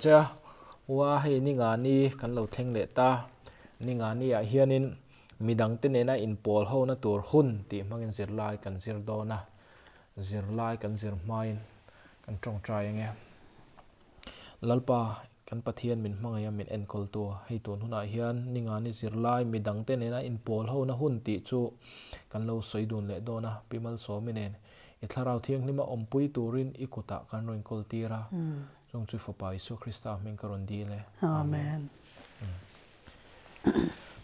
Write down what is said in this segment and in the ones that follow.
che a, ua hei ni nga ni kan lo thleng leh ta, ni nga ni ah hianin midangte nena inpawl ho na tur hun tih hmangin zirlai kan zir dawn a, zirlai kan zir hmain kan tawngtai ange. Lalpa kan Pathian min hmangaih a min enkawl tu a, hei tun hunah hian ni nga ni zirlai midangte nena inpawl ho na hun tih chu kan lo sawi dun leh dawn a, Pi Malsawmi nen i Thlarau Thianghlima awmpui turin i kutah kan rawn kawl tir a, chung chu Fapa Isua Krista hming ka rawn dil e. Amen.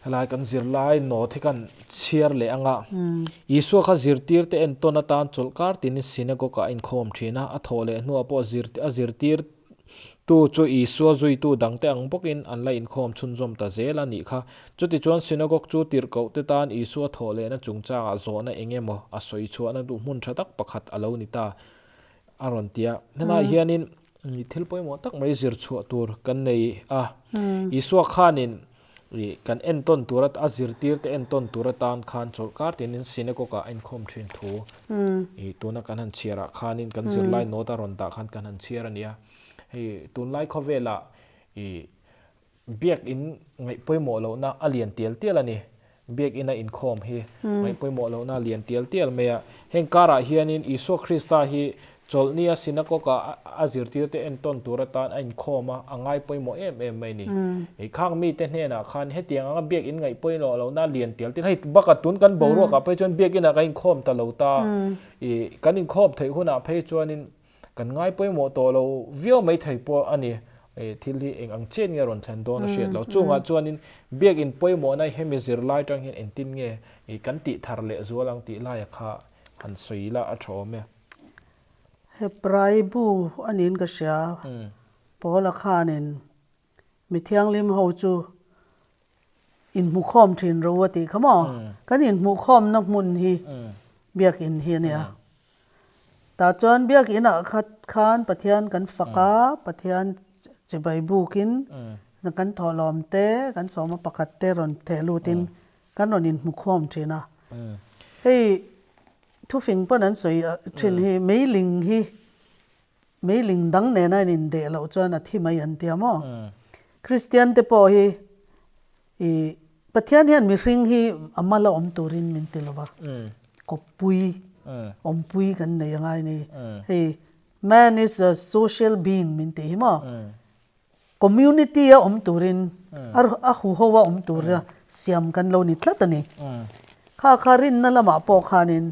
Helai kan zirlai note hi kan chhiar leh anga Isua kha zirtirte entawn atan chawlhkar tinin synagogue ah a inkhawm thin a, a thawh leh hnuah pawh a zirtir tu chu Isua zuitu dangte ang bawkin an la inkhawm chhunzawm ta zel a nih kha. Chutichuan synagogue chu tirhkohte tan Isua thawh lehna chungchangah zawhna eng emaw a sawi chhuahna duh hmun tha tak pakhat a lo ni ta a rawn ti a. Helaiah hianin thil pawimawh tak mai zir chhuah tur kan nei a. Isua khanin kan entawn tur a zirtirte entawn tur atan khan chawlhkar tinin synagogue ah a inkhawm thin thu tuna kan han chhiar ah khanin kan zirlai note a rawn dah khan kan han chhiar a ni a. Hei tunlai khawvelah Biakinn ngaih pawimawh lohna a lian tial tial a ni. Biakinn a inkhawm hi ngaih pawimawh lohna a lian tial tial mai a. Heng karah hianin Isua Krista hi chawlhnia synagogue-ah a zirtirte entawn tur atan a inkhawm a, a ngai pawimawh em em mai a ni. Khang mite hnenah khan hetiang anga biakinn ngaih pawimawh lohna a lian tial tial, hei bakah tun kan boruakah phei chuan biakinah kan inkhawm ta lo ta, kan inkhawm theih hunah phei chuanin Kan ngai pawimawh tawh lo viau mai thei pawh a ni. Thil hi eng ang chiat nge rawn thlen dawn a hriat lo. Chungah chuanin biakinn pawimawhna hemi zirlai tang hian engtin nge kan tih thar leh zual ang tih laia kha han sawi ila a tha awm e. Hebrai bu a niin ka hria. Paula khanin mi thianghlim ho chu inhmukhawm thin ro a tih kha maw? Kan inhmuhkhawmna hmun hi biakinn hi a nia. Tah chuan biakinn ah khat khan Pathian kan fak a, Pathian chibai bukin kan thawhlawm te, kan sawma pakhat te rawn theh lutin kan rawn inhmukhawm thin a. Hei thufing pawn an sawi thin hi meiling hi Meiling dang nena in indeh loh chuan a thi mai an tia maw? Kristian te pawh hi i Pathian hian mihring hi a mal a awm turin min ti lova, kawppui, awmpui kan nei angai ni. Hei man is a social being min tih hi maw? Community a awm turin a huho a awm tura siam kan lo ni tlat a ni. Kha kha rinna lamah pawh khanin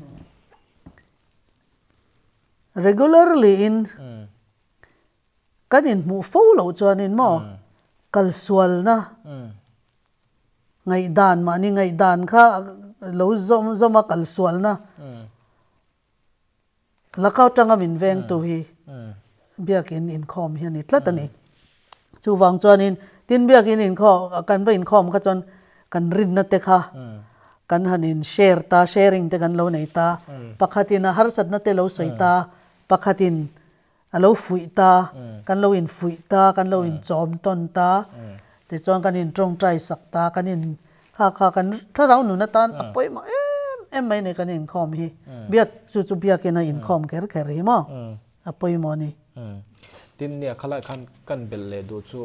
Regularly in kan inhmuh fo loh chuanin maw kalsualna ngaihdan mahni ngaihdan kha lo zawm zawm a kalsualna laka atanga min vengtu hi biakin inkhawm hi a ni tlat a ni. Chuvang chuanin tin biakin inkhawm kan va inkhawm kha chuan kan rinna te kha kan han in share ta, sharing te kan lo nei ta, pakhatin a harsatna te lo sawi ta, pakhatin a lo fuih ta, kan lo in fuih ta, kan lo in chawm tawn ta, tichuan kan in tawngtai sak ta, kan in kha kha kan thlarau nun atan a pawimawh em em mai a ni kan inkhawm hi, biak chu chu biakin a inkhawm kher kher hi maw a pawimawh a ni. Tin nia khalai khan kan belh leh duh chu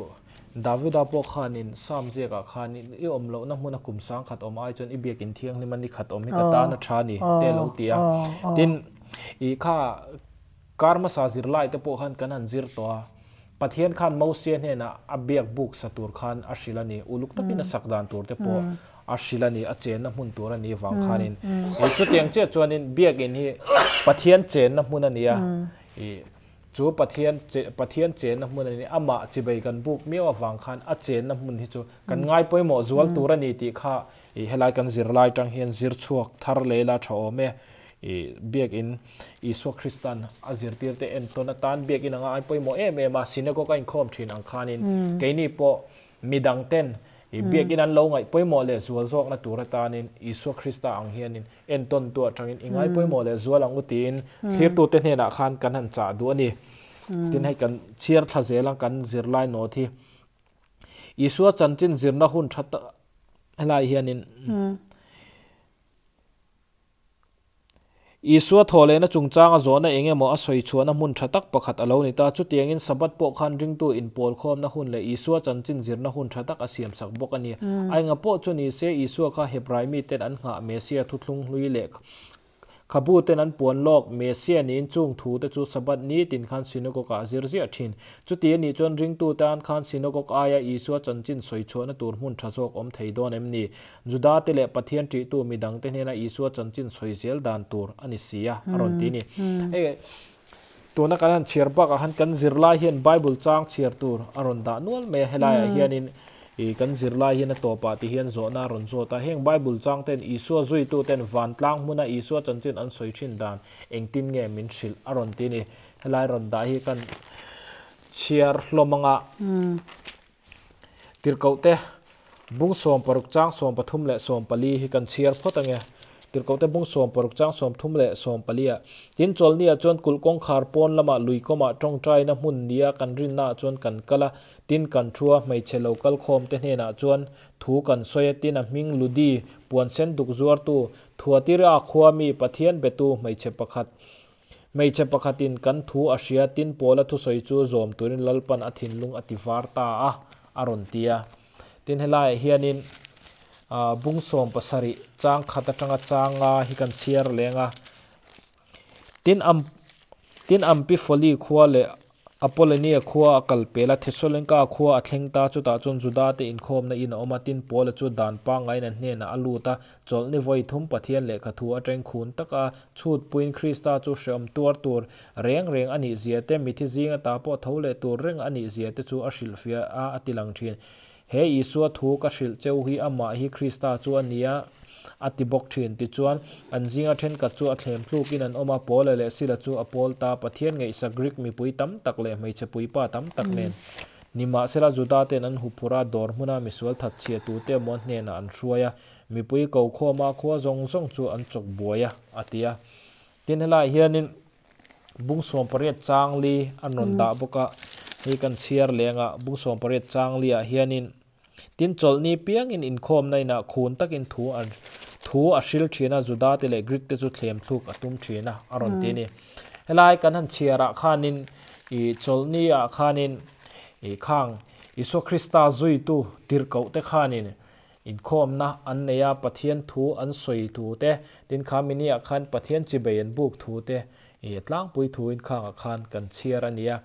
Davida pawh khanin Psalm ziakah khanin i awm lohna hmuna kum sang khat awm ai chuan i biakin thianghlim a ni khat awm hi ka tan a tha a ni te a lo ti a. Tin i kha kar hmasa zirlai te pawh khan kan han zir tawh a, Pathian khan Mosia hnenah a biak buk sa tur khan a hrilh a ni, uluk takin a sak dan tur te pawh a hrilh a ni, a chenna hmun tur a nih vang khanin chutiang chiah chuanin biakin hi Pathian chenna hmun a ni a. I chu Pathian Pathian chenna hmun a ni, amah chibei kan buk miau avang khan a chenna hmun hi chu kan ngai pawimawh zual tur a ni tih kha i helai kan zirlai tang hian zir chhuak thar leh ila tha awm e. I biakin Isua Kristan a zirtirte entawn atan biakin anga ai pawimawh em em a, synagogue a inkhawm thin ang khanin keini pawh Midang ten i biakin an lo ngaih pawimawh leh zual zawkna tur atanin Isua Krista ang hianin entawn tu atangin i ngai pawimawh leh zual ang u tiin thlirtute hnenah khan kan han chah duh a ni. Tin hei kan chhiar thla zel ang kan zirlai note hi Isua chanchin zirna hun tha tak helai hianin. Isua thawhlehna chungchanga zawhna eng emaw a sawi chhuahna hmun tha tak pakhat a lo ni ta. Chutiangin Sabbath pawh khan ringtu inpawlkhawmna hun leh Isua chanchin zirna hun tha tak a siamsak bawk a ni. A enga pawh chu ni se Isua kha Hebrai miten an nghah Messiah thuthlung hlui leh Khabu ten an puan lawk, Messiah niin chung thu te chu Sabbath ni tin khan synagogue ah a zir ziah thin. Chuti a nih chuan ringtu te an khan synagogue aia Isua chanchin sawi chhuahna tur hmun tha zawk awm thei dawn em ni? Juda te leh Pathian ṭihtu mi dang te hnena Isua chanchin sawi zel dan tur a ni si a, a rawn ti a ni. Hei tuna kan han chhiar bakah khan kan zirlai hian Bible chang chhiar tur a rawn dah nual mai a, helaiah hianin ih kan zirlai hian a tawpah ti hian zawhna a rawn zawt a, heng Bible chang ten Isua zuitu ten vantlang hmuna Isua chanchin an sawi thin dan engtin nge min hrilh a rawn ti a ni. Helai rawn dah hi kan chhiar hlawm anga Tirhkohte bung 16 chang 13 leh 14 hi kan chhiar phawt ange. Tirhkohte bung 16 chang 30 leh 14 ah, Tin chawlhni ah chuan kulh kawngkhar pawn lamah lui kawmah tawngtaina hmun nia kan rinna ah chuan kan kal a, tin kan thu a, hmeichhe lo kal khawm te hnenah chuan thu kan sawi a, tin a hming Ludi, puan sen duk zuartu, Thuatira khua mi Pathian betu hmeichhe pakhat Hmeichhe pakhatin kan thu a hria tin Paula thusawi chu zawm turin Lalpan a thinlung a ti var ta a, a rawn ti a. Tin helaiah hianin bung 17 chang khat atanga changa hi kan chhiar leng a. Tin am tin Ampifoli khua leh Apollonia khua a kal pel a, Thessalonka khua a thleng ta, chutah chuan Juda-te inkhawmna in a awm a, tin Paula chu dan pangaiin an hnenah a lut a, chawlhni vawi thum Pathian lehkha thu atangin khun taka chhutpuiin Krista chu hreawm tuar tur reng reng a nih zia te, mithi zinga ta pawh tho leh tur reng a nih zia te chu a hrilhfiah a, a ti lang thin. He Isua thu ka hrilh cheu hi amah hi Krista chu a ni a, a ti bawk thin. Tichuan, an zinga thenkhat chu a thlem tlukin an awm a, Paula leh Sila chu a pawl ta, Pathian ngaihsak Grik mipui tam tak leh hmeichhe puipa tam tak nen. Nimahsela, Juda ten an huphurh a, dawr hmuna misual thatchhia tute emaw hnenah an hruai a, mipui ko khawma khua zawng zawng chu an chawk buai a, a ti a. Tin, helaiah hianin Bung 18 chang li an rawn dah bawk a, hei kan chhiar leng a, bung 18 chang li ah hianin tin chawlhni piangin inkhawmna inah khun takin thu an thu a hril thin a, Juda te leh Greek te chu thlem thluk a tum thin a, a rawn ti a ni. Helai kan han chhiar ah khanin ih chawlhni ah khanin ih khang Isua Krista zuitu tirhkoh te khanin Inkhawmna an nei a, Pathian thu an sawi thu te, tin kha mini ah khan Pathian chibei an buk thu te, ih tlangpui thu in khangah khan kan chhiar a ni a.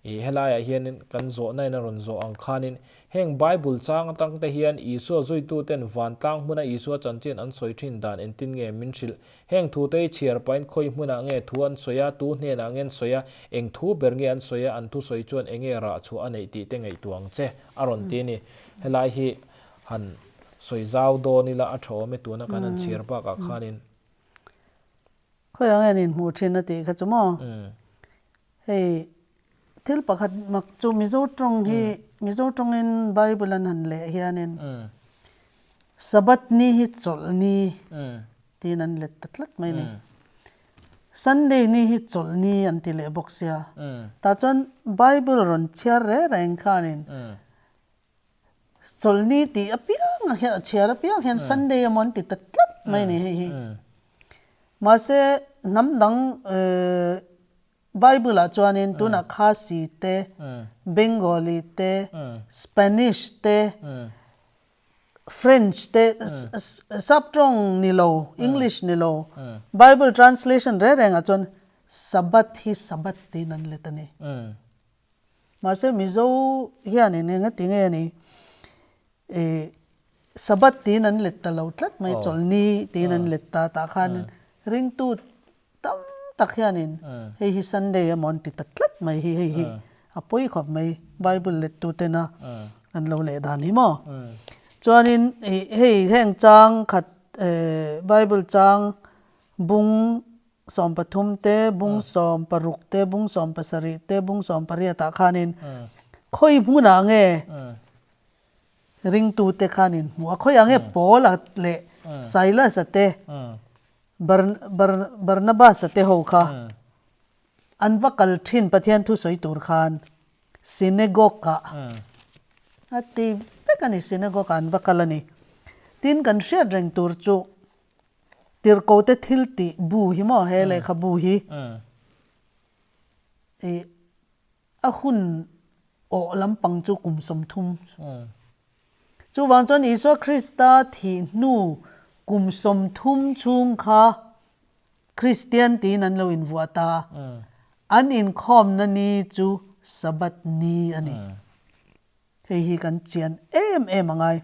Ih helaiah hianin kan zawhna in a rawn zawh ang khanin heng Bible chang atang te hian Isua zuitu ten vantlang hmuna Isua chanchin an sawi thin dan engtin nge min hrilh? Heng thu te hi chhiar pahin khawi hmunah nge thu an sawi a, tu hnenah nge an sawi a, eng thu ber nge an sawi a, an thusawi chuan eng nge rah chhuah a neih tih te ngaihtuah ang che a rawn ti a ni. Helai hi han sawi zau dawn ila a tha awm e tuna kan han chhiar bakah khanin. Khawiah nge an inhmuh thin a tih kha chu maw? Hei thil pakhat mak chu Mizo tawng hi Mizo tawngin Bible an han leh hianin Sabbath ni hi chawlh ni tiin an let ta tlat mai a ni. Sunday ni hi chawlh ni an ti leh bawk sia. Tah chuan Bible rawn chhiar reng reng khanin Chawlhni tih apiang ah hian a chhiar apiang hian Sunday emaw an ti ta tlat mai a ni hei hi. Mahse hnam dang Bible ah chuanin tunah Khasi te, Bengali te, Spanish te, French te, sap tawng ni lo, English ni lo, Bible translation reng reng ah chuan Sabbath hi Sabbath tiin an let a ni. Mahse Mizo hianin eng ati nge ni ih Sabbath tiin an let ta lo tlat mai, chawlhni tiin an let ta tah khanin ringtu tam tak hianin hei hi Sunday emaw an ti ta tlat mai hi hei hi a pawi khawp mai Bible lettu tena an lo leh dan hi maw. Chuanin ih hei heng chang khat Bible chang bung 13 te, bung 16 te, bung 17 te, bung 18 ah khanin khawi hmunah nge ringtute khan in hmuh a, khawiah nge Paula leh Silas-a te, Barnabas-a te ho kha an va kal thin Pathian thusawi tur khan synagogue-ah a ti vek a ni, synagogue-ah an va kal a ni. Tin, kan hriat reng tur chu. Tirhkote thil tih bu hi maw he lehkhabu hi ih a hun awh lampang chu kum 30. Chuvang chuan Isua Krista thih hnu kum 30 chhung kha Kristian tiin an lo invuah ta a, an inkhawmna ni chu Sabbath ni a ni. Hei hi kan chian em em a ngai.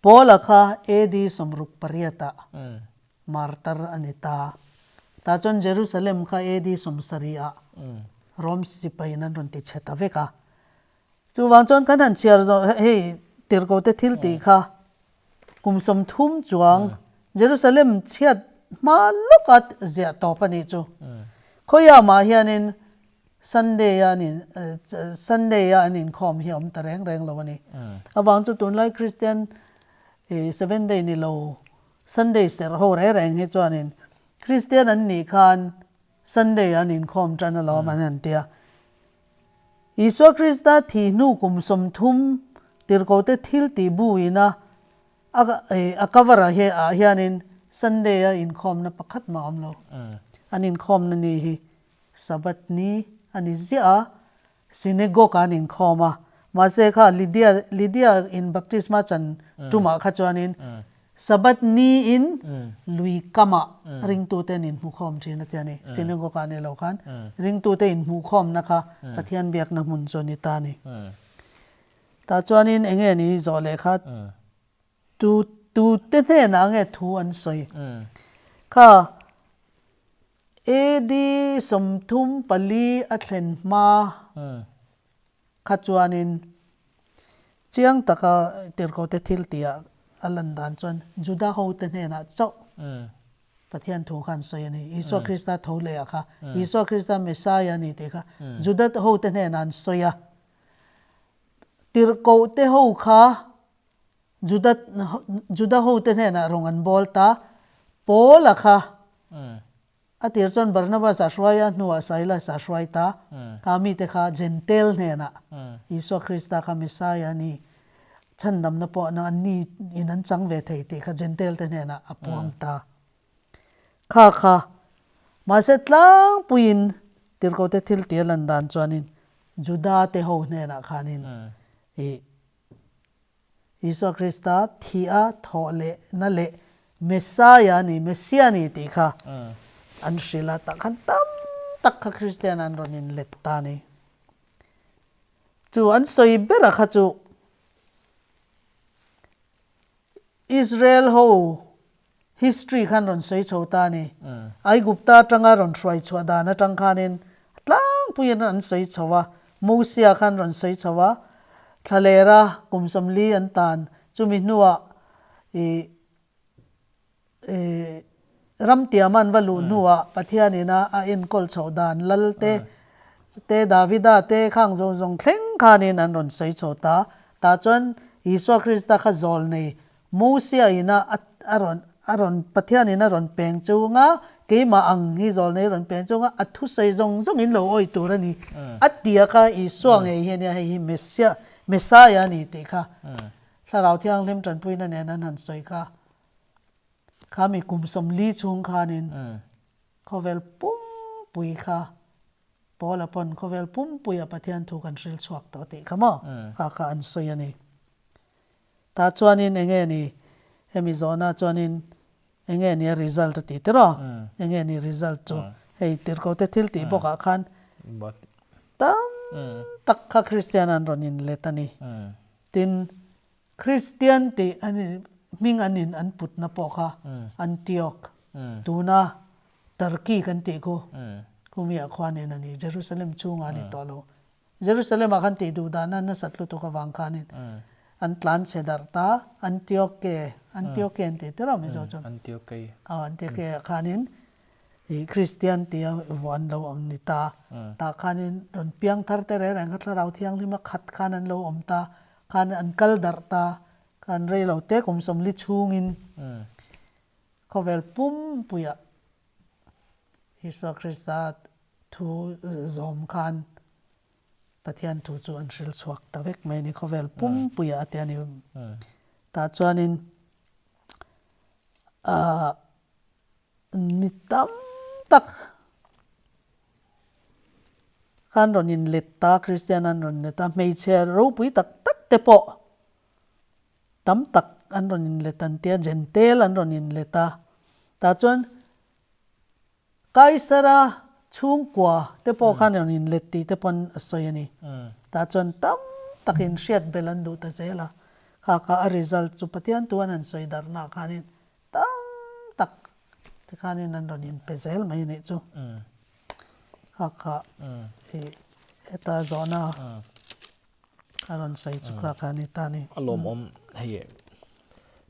Paula kha AD 68 ah martar a ni ta. Tah chuan Jerusalem kha AD 70 ah Rom sipaiin an rawn ti chhe ta vek a. Chuvang chuan kan han chhiar zawh hei tirhkote thil tih kha kum 30 chuang Jerusalem chhiat hma lawka ziah tawp a nih chu. Khawiah mah hianin Sunday a an in Sunday a an inkhawm hi a awm ta reng reng lo a ni. Avang chu tunlai Kristian seven day ni lo Sunday serh ho reng reng hi chuanin Kristian an nih khan Sunday a an inkhawm tan alawm an han ti a. Isua Krista thih hnu kum 30 tirhkote thil tih bu ina a cover ah ah hianin Sunday a inkhawmna pakhat mah a awm lo. An inkhawmna ni hi Sabbath ni a ni ziah a, synagogue ah an inkhawm a, mahse kha Lydia Lydia in baptisma chan tumah kha chuanin Sabbath ni in lui kamah ringtute an inhmukhawm thin a ti a ni, synagogue ah ni lo khan ringtute inhmuhkhawmna kha Pathian biakna hmun chu a ni ta a ni. Tah chuanin eng nge ni zawh leh kha tu tute hnenah nge thu an sawi kha AD 34 a thlen hma kha chuanin chiang taka tirhkote thil tihah a lan dan chuan Juda hote hnenah chauh Pathian thu kha an sawi a ni. Isua Krista tho leh ah kha Isua Krista Messiah a ni tih kha Juda hote hnenah an sawi a. Tirhkohte ho kha Juda Juda hote hnenah rawng an bawl ta. Paula kha a tir chuan Barnabas a hruai a, hnuah Silas a hruai ta. Kha mite kha Jentail hnenah Isua Krista kha Messiah a ni, chhandamna pawh an ni in an chang ve thei tih kha Jentail te hnenah a puang ta. Kha kha mahse tlangpuiin tirhkote thil tih a lan dan chuanin Juda te ho hnenah khanin ih Isua Krista thih a thawh leh na leh Messiah a ni, Messia a ni tih kha an hrilh a, tah khan tam tak kha Kristian an rawn inlet ta a ni. Chu an sawi bera kha chu Israel ho History khan rawn sawi chho ta a ni. Aigupta atanga rawn hruai chhuah dan atang khanin tlangpuiin an sawi chho a, Mosia khan rawn sawi chho a, thlalera kum 40 an tan, chumi hnuah ih ih ramtiama an va luh hnuah Pathianin a a enkawl chhoh dan lal te te Davida te khang zawng zawng thleng khanin an rawn sawi chho ta. Tah chuan Isua Krista kha zawl nei Mosia ina a rawn a rawn Pathian in a rawn peng chunga keimah ang hi zawlnei rawn peng chunga a thusawi zawng zawng in lo awih tur a ni a tia kha Isua ngei hi a nia hei hi Messia Messiah a ni tih kha Thlarau Thianghlim tanpuina nen an han sawi kha kha mi kum 40 chhung khanin khawvel pumpui kha Paula pawn khawvel pumpuia Pathian thu kan hril chhuak tawh tih kha maw kha kha an sawi a ni. Tah chuanin eng nge ni hemi zawhna chuanin eng nge ni a result a ti tiraw? Eng nge ni result chu hei tirhkote thil tih bawkah khan tam tak kha Kristian an rawn inlet a ni. Tin, Kristian tih an hming an in an putna pawh kha Antioch tuna Turkey kan tih khu khumiah khuanin a ni, Jerusalem chhungah a ni tawh lo. Jerusalem ah khan tih duh dahna nasat lutuk avang khanin an tlan chhe darh ta, Antioke, Antioke an tih tir a Mizo chuan. Antioke. Aw Antioke ah khanin ih Kristian tia vuah an lo awm ni ta. Tah khanin rawn piang thar te reng reng kha thlarau thianghlim a khat khan an lo awm ta, khan an kal darh ta, khan rei lo te kum 40 chhungin khawvel pumpuiah Isua Krista Thu zawm khan Pathian thu chu an hril chhuak ta vek mai a ni, khawvel pumpuiah a ti a ni. Tah chuanin ahh. Mi tam tak khan rawn inlet ta, Kristian an rawn let a, hmeichhe ropui tak tak te pawh tam tak an rawn inlet an tia, Jentail an rawn inlet a, tah chuan Kaisara chhungkua te pawh khan rawn inlet tih te pawn a sawi a ni. Tah chuan tam takin hriat belh an duh ta zel a, kha kha a result chu Pathian tu an han sawi darhnaah khanin Tam tak tikhanin an rawn inpe zel mai a nih chu. Kha kha i heta zawhna a rawn sawi chu kha kha a ni ta a ni. A lawmawm hei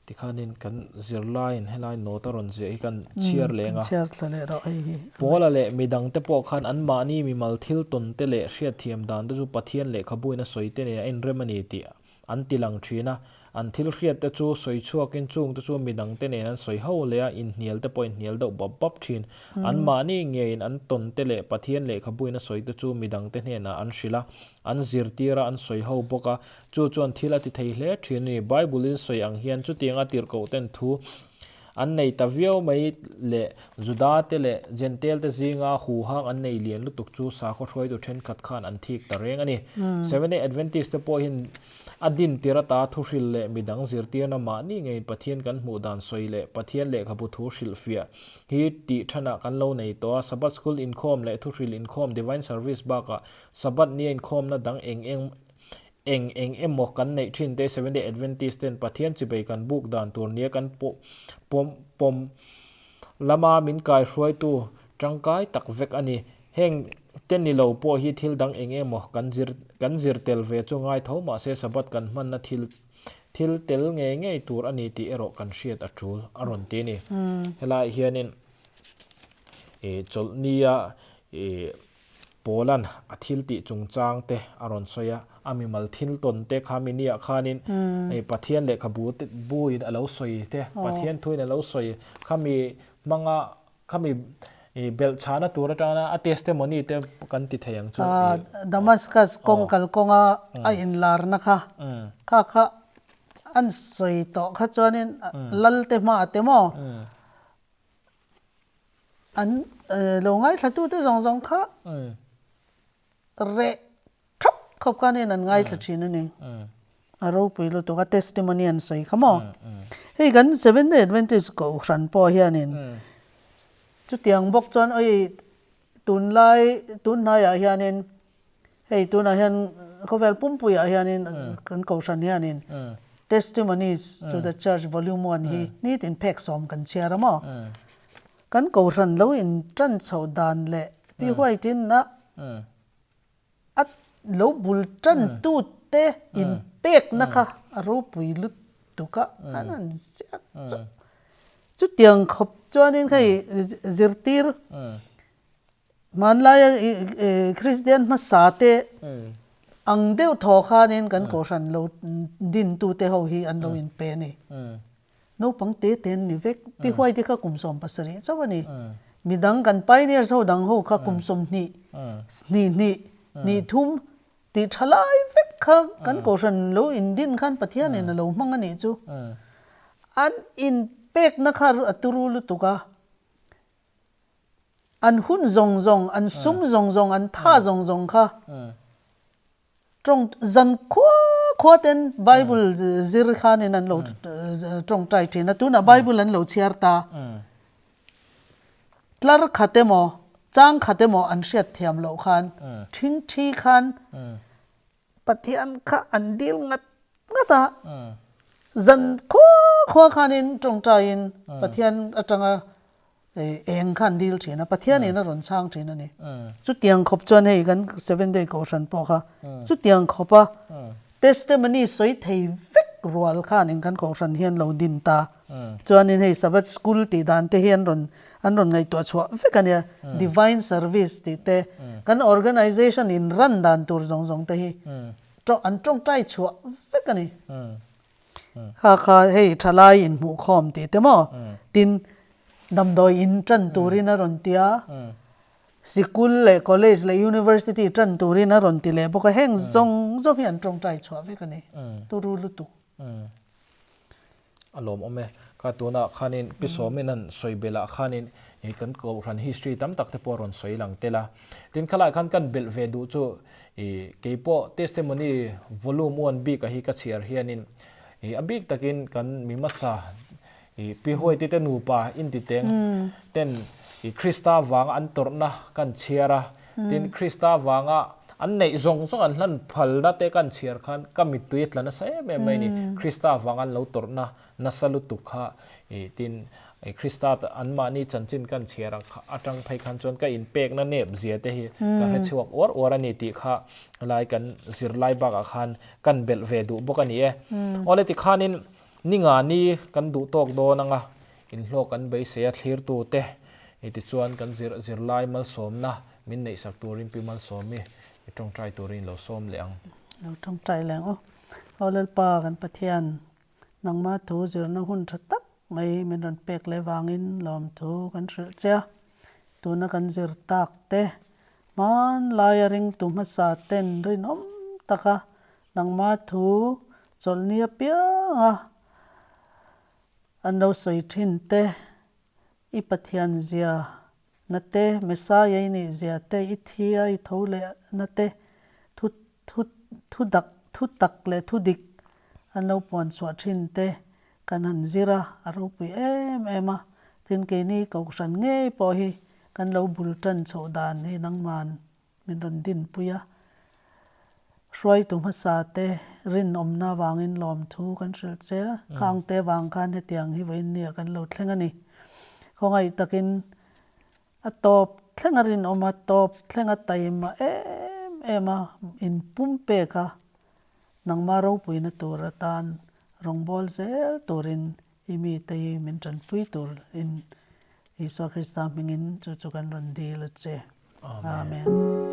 tikhanin kan zirlaiin helai note a rawn ziah hi kan chhiar leng a. Chhiar thla leh rawh hei hi. Paula leh midangte pawh khan anmahni mimal thil tawn te leh hriatthiam dan te chu Pathian lehkhabuin a sawi te nen a inrem a ni tih An ti lang thin a, an thil hriat te chu sawi chhuakin chung te chu midang te nen an sawi ho leh a, inhnial te pawh inhnial deuh bap bap thin. An mahni ngeiin an tawn te leh Pathian lehkhabuin a sawi te chu midang te hnenah an hrilh a, an zirtir a, an sawi ho bawk a, chu chuan thil a ti thei hle thin a ni. Bible-in sawi ang hian chutianga tirhkoh ten thu an nei ta viau mai leh Juda te leh Jentail te zinga huhang an nei lian lutuk chu sakhaw hruaitu thenkhat khan an thik ta reng a ni. Seventh-day Adventist te pawhin a din tir ata thuhril leh midang zirtirna mahni ngeiin Pathian kan hmuh dan sawi leh Pathian lehkhabu thu hrilhfiah hi tih thanah kan lo nei tawh a. Sabbath School inkhawm leh thuhril inkhawm Divine Service bakah Sabbath nia inkhawmna dang eng eng Eng eng emaw kan neih thin te Seventh Day Adventist ten Pathian chibei kan buk dan tur nia kan pawm pawm lama min kai hruaitu tangkai tak vek a ni. Heng te ni lo pawh hi thil dang eng emaw kan zir kan zir tel ve chu ngai tho mahse Sabbath kan hmanna thil thil tel ngei ngei tur a ni tih erawh kan hriat a tul a rawn ti a ni. Helaiah hianin ih chawlhnia ih Paula'n a thil tih chungchang te a rawn sawi a, a mimal thil tawn te kha mi niah khanin hei Pathian lehkhabu te buin a lo sawi te, Pathian thuin a lo sawi khami hmanga khami ih belhchhahna tur atana a testimony te kan ti thei ang chu. Damascus kawng kal kawnga a inlarna kha kha kha an sawi tawh kha chuanin lal te hmaah te maw An lo ngaithlatute zawng zawng kha reh thap khawp khanin an ngaithla thin a ni. A ropui lutuk a testimony an sawi kha maw. Hei kan Seventh Day Adventist Kohhran pawh hianin chutiang bawk chuan oi tunlai tunhnaiah hianin Hei tunah hian khawvel pumpuiah hianin kan kohhran hianin Testimonies to the Church Volume One hi nitin phek sawm kan chhiar a maw? Kan kohhran lo in tan chhoh dan leh Pi White-in a a lo bul tan tute in pekna kha a ropui lutuk a, an han ziak chauh. Chutiang khawp chuanin hei zirtir Hmanlaia Kristian hmasa te ang deuh thaw khanin kan kohhran lo dintute ho hi an lo inpe a ni. Naupang te te an ni vek. Pi Huaite kha kum 70 chauh a ni. Midang kan pioneers ho dang ho kha kum 20, hnih hnih, hnih thum tih tha lai vek kha kan kohhran lo indin khan Pathianin a lo hmang a nih chu. An inpekna kha a turu lutuk a. An hun zawng zawng, an sum zawng zawng, an tha zawng zawng kha tawng zan khua khua ten Bible zir khanin an lo tawngtai thin a, tunah Bible an lo chhiar ta. Tlar khat emaw, chang khat emaw an hriat thiam loh khan thingthi khan Pathian kha an dil ngat ngat a, zan khua khua khanin tawngtaiin Pathian atanga eng kha an dil thin a, Pathianin a rawn chhang thin a ni. Chutiang khawp chuan hei kan Seventh Day Kohhran pawh kha chutiang khawpa testimony sawi thei vek rual khanin kan Kohhran hian lo din ta. Chuanin hei Sabbath School tih dan te hi an rawn an rawn ngaihtuah chhuah vek a nia, Divine Service tih te, kan organization in ran dan tur zawng zawng te hi an tawngtai chhuah vek a ni. Kha kha hei thalai inhmuhkhawm tih te maw? Tin, damdawi in tan turin a rawn ti a, sikul leh college leh university tan turin a rawn ti leh bawk a, heng zawng zawng hi an tawngtai chhuah vek a ni, turu lutuk. A lawmawm e. Kha tunah khanin Pi Sawmin an sawi belh ah khanin ih kan Kohhran history tam tak te pawh a rawn sawi lang tel a. Tin khalai khan kan belh ve duh chu ih keipawh testimony volume one bik a hi ka chhiar hianin ih a bik takin kan mi hmasa ih Pi Huaiti te nupa intiteng ten ih Krista vanga an tawrhna kan chhiar a. Tin Krista vanga an neih zawng zawng an hlan phalna te kan chhiar khan ka mittui a tla nasa em em mai a ni. Krista vanga an lo tawrhna nasa lutuk kha ih tin Krista anmahni chanchin kan chhiar ang atang phei khan chuan ka inpekna nep zia te hi ka hre chhuak uar uar a ni tih kha lai kan zirlai bakah khan kan belh ve duh bawk a ni e. Awle tikhanin ninga ni kan duh tawk dawn anga Inhlawh kan beisei a thlirtu te i tichuan kan zir zirlai malsawmna min neihsak turin Pi Malsawmi i tawngtai turin lo sawm leh ang. Lo tawngtai leh ang aw. Aw Lalpa kan Pathian, nangma thu zirna hun tha tak mai min rawn pek leh vangin lawmthu kan hrilh che a. Tuna kan zir tak te hmanlaia ringtu hmasa ten rinawm taka nangma thu chawlhni apianga An lo sawi thin te, i Pathian zia na te, Messiah i nih zia te, i thi a i tho leh na te, thu thu thu dak thu tak leh thu dik an lo puan chhuah thin te kan han zir a, a ropui em em a. Tin, keini Kohhran ngei pawh hi kan lo bul tan chhoh dan hi nangman Min rawn dinpui a, hruaitu hmasa te rinawmna avangin lawmthu kan hrilh che a, khangte vang khan hetiang hi vawiin nia kan lo thleng a ni. Khawngaih takin a tawp thleng a rinawm a, tawp thleng a taima em em a, inpum pek a, nangma ropuina tur atan rawngbâwl zel turin i mite hi min ṭanpui turin Isua Krista hmingin chu chu kan rawn dil a che. Amen.